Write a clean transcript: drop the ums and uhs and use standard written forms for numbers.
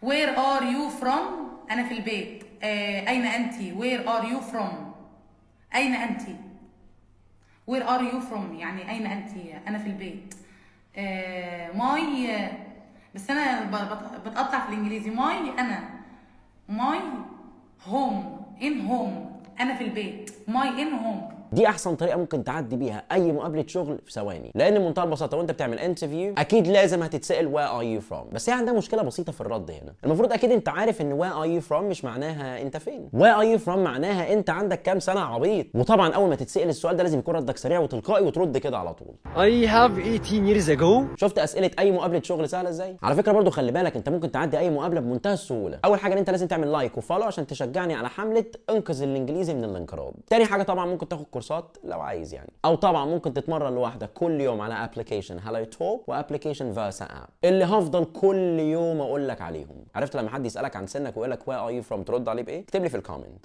Where are you from؟ انا في البيت. اين انت؟ Where are you from؟ اين انت؟ Where are you from يعني اين انت؟ انا في البيت. My، بس انا بتقطع في الانجليزي. my انا، my home، in home، انا في البيت، my in home. دي احسن طريقه ممكن تعدي بيها اي مقابله شغل في ثواني، لان بمنتهى البساطة وانت بتعمل interview اكيد لازم هتتسال where are you from. بس هي عندها مشكلة بسيطة في الرد هنا. المفروض اكيد انت عارف ان where are you from مش معناها انت فين. where are you from معناها انت عندك كام سنة عبيط. وطبعا اول ما تتسال السؤال ده لازم يكون ردك سريع وتلقائي وترد كده على طول. I have 18 years ago. شفت اسئلة اي مقابله شغل سهلة ازاي؟ على فكرة برضو خلي بالك، انت ممكن تعدي اي مقابله بمنتهى السهوله. اول حاجة ان انت لازم تعمل like و follow عشان تشجعني على حمله انقذ الانجليزي من الانقراض. تاني حاجة طبعا ممكن تاخد كورسات لو عايز يعني، او طبعا ممكن تتمرن لوحدك كل يوم على application HelloTalk و application Versa app اللي هفضل كل يوم اقول لك عليهم. عرفت لما حد يسالك عن سنك ويقول لك where are you from ترد عليه بايه؟ اكتب لي في ال comment.